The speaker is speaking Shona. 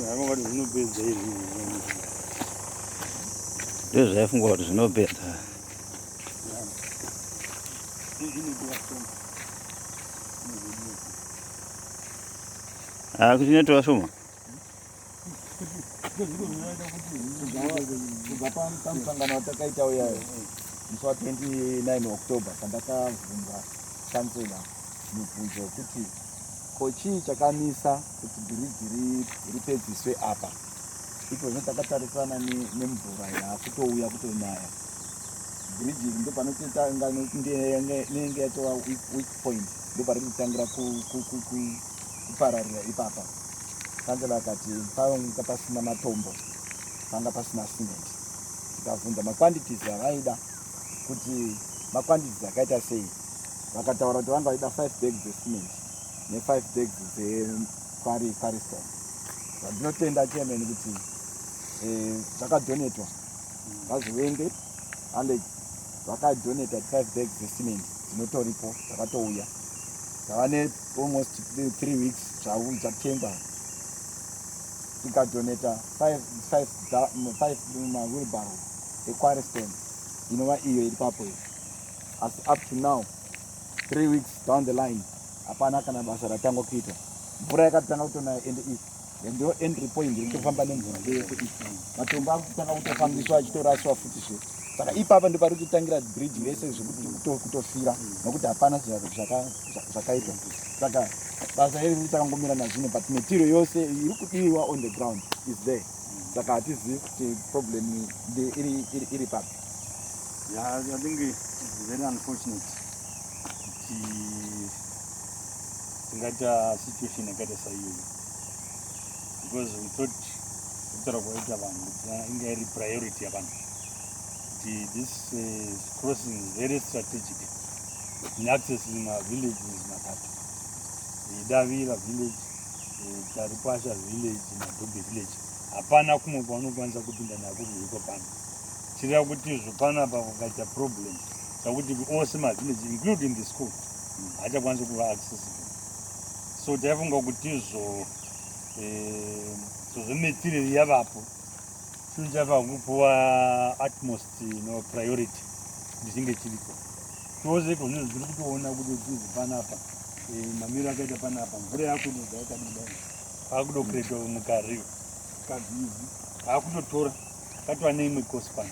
Zvakati zvinopedza izvi. Ndozvaifungwa kuti zvinopedza. Ah, kuti inotova shoma. Kubva pamusangano watakaita uya musi wa 29 October, pandakabvunza kansela mubvunzo wekuti ko chii chakamisa kuti bhiriji ripedziswe apa ipo zvino takatarisana nemvura yaakutouya kutonaya. Bhiriji iri ndopanototanga inenge yatova weak point, ndopari kutangira kupararira ipapa. Kansela akati panga pasina matombo, panga pasina cement. Tikabvunza maquantities avaida, kuti maquantities akaita sei. Vakataura kuti vanga vaida 5 bags dzecement ne5 bags dzequarry stone. Zvandinotenda, chairman, kuti zvakadonatwa. VaZiwende Alex vakadonata 5 bags dzecement, dzinotoripo, dzakatouya, dzava nealmost 3 weeks dzatengwa. Tikadonata 5 mawheelbarrow equarry stone, inova iyo iri papo iyo. Asi up to now, 3 weeks down the line, hapana kana basa ratangwa kuitwa. Mvura yakatanga kutonaya, ende iyi ndio entry point iri kutofamba nemvura yese iyi. Matombo akutanga kutofambiswa achitoraswa futizve. Saka ipapa ndo pari kutotangira bridge rese zvekuti kutofira, nokuti hapana zvakaitwa. Saka basa iri richakangomira nazvino, but material yose iri kudiwa on the ground is there. Saka hatizivi kuti problem iri papi. Yeah, I think it's very unfortunate kuti tingaita situation yakaita saiyoyo, because we thought, kutaura kwaita vanhu, kuti inga iri priority yavanhu, kuti this crossing is very strategic in accessing mavillages matatu, Davira village, Taripasha village naDhobe village. Hapana kumwe kwaunokwanisa kupinda nako kuiko pano. Chireva kuti izvo panapa kukaita problem, chakuti ose mavillage, including the school, haachakwanisi kuva accessible. So taifunga kuti izvo sezvo material yavapo, chinhu chava kupuwa utmost priority kuti chinge chiripo tose. Iko zvino tiri kutoona kuti tizi panapa, mamiro akaita panapa, mvura yakudobva yakadidai, kwakutokuretwa mukariyo kazizi, kakutotora katova neimwe kosi pano.